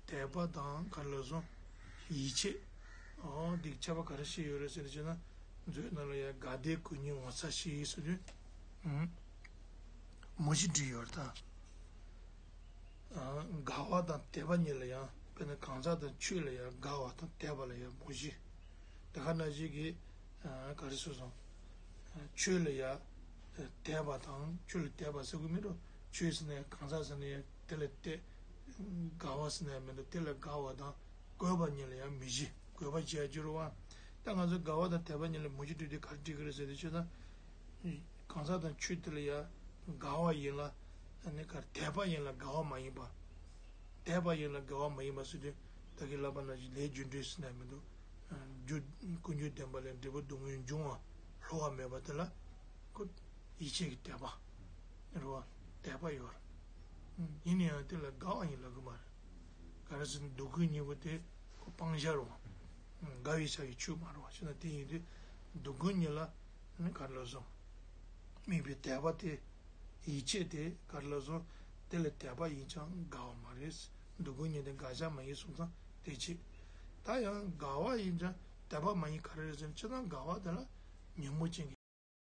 དད་པ་དང་ག་རེ་ལབ་སོང་། ཡིད་ཆེས། འོ་འདི་ཁྱད་པར་ག་རེ་ཞིག་ཡོད་རེད་ཟེར་ནས་བྱས་ན། མཛོད་ནང་ལ་ཡང་དགའ་དད་གུས་གཉིས་ངོ་མཚར་ཞི་ཡི་ཟེར་དུས། མུ་བཞི་བྲིས་ཡོད་རེད་ད། དགའ་བ་དང་དད་པ་གཉིས་ལ་ཡང་དཔེར་ན་གང་ཟག་དང་ཆོས་ལ་ཡང་དགའ་བ་དང་དད་པ་ལ་ཡང་མུ་བཞི། དེ་ག་ནང་བཞིན་གྱི་ག་རེ་ཟེར་སོང་། ཆོས་ལ་ཡང་དད་པ་དང་ཆོས་ལ་དད་པ་ཟེར་དགོས་མི་འགྲོ། ཆོས་ཟེར་ན་ཡང་གང་ཟག་ཟེར་ན་ཡང་དེ་ལ་དད། དགའ་བ་ཟེར་ན་ཡང་མི་འགྲོ་དེ་ལ་དགའ་བ་དང་། གུས་པ་གཉིས་ལ་ཡང་མུ་བཞི་གུས་པ་བྱས་བསྒྱུར་བ། ད་ང་ཚོ་དགའ་བ་དང་དད་པ་གཉིས་ལ་མུ་བཞི་བྲིས་དུས་ག་རེ་བྲིས་ཀྱི་རེད་ཟེར་དུས་ཆོས་དང་། གང་ཟག་དང་ཆོས་དེ་ལ་ཡང་དགའ་བ་ཡིན་ལ། ཨ་ནི་ག་རེ་དད་པ་ཡིན་ལ་དགའ་བ་མ་ཡིན་པ། དད་པ་ཡིན་ལ་དགའ་བ་མ་ཡིན་པ་ཟེར་དུས་ད་གིན་ལབ་པ་ནང་བཞིན་ལས་རྒྱུ་འབྲས་ཟེར་ན་མི་འདུག་རྒྱུ་ཀུན་འབྱུང་བདེན་པ་ལས་འབྲས་བུ་སྡུག་བསྔལ་འབྱུང་བ་སླུ་བ་མེད་པ་དེ་ལ། ཁོ་ཡིད་ཆེས་ཀྱི་དད་པ། རེད་བ། དད་པ་ཡོད་རེད། ཡིན་ན་ཡང་དེ་ལ་དགའ་བ་ཡིན་ལབ་གི་མ་རེད། ག་རེ་ཟེར་ན་སྡུག་ཀུན་གཉིས་པོ་དེ་ཁོ་སྤང་བྱ་རེད་བ། དགའ་བའི་བྱ་བའི་ཆོས་མ་རེད་བ་ཞེ་ན་དེ་ཡིན་དུས་སྡུག་ཀུན་གཉིས་ལ་ནི་ག་རེ་ལབ་སོང་། དམིགས་པའི་དད་པ་དེ། ཡིད་ཆེས་དེ་ག་རེ་ལབ་སོང་། དེ་ལ་དད་པ་ཡིན་ཀྱང་དགའ་བ་མ་རེད། སྡུག་ཀུན་གཉིས་དེ་དགག་བྱ་མ་ཡིན་སོང་ཙང་དེ་བྱེད། ད་ཡང་དགའ་བ་ཡིན་ཀྱང་དད་པ་མ་ཡིན་ག་རེ་རེད་ཟེར་ན་ཅི་ལྟར་དགའ་བ་དེ་ལ་ཉོན་མོངས་ཅན་གྱི།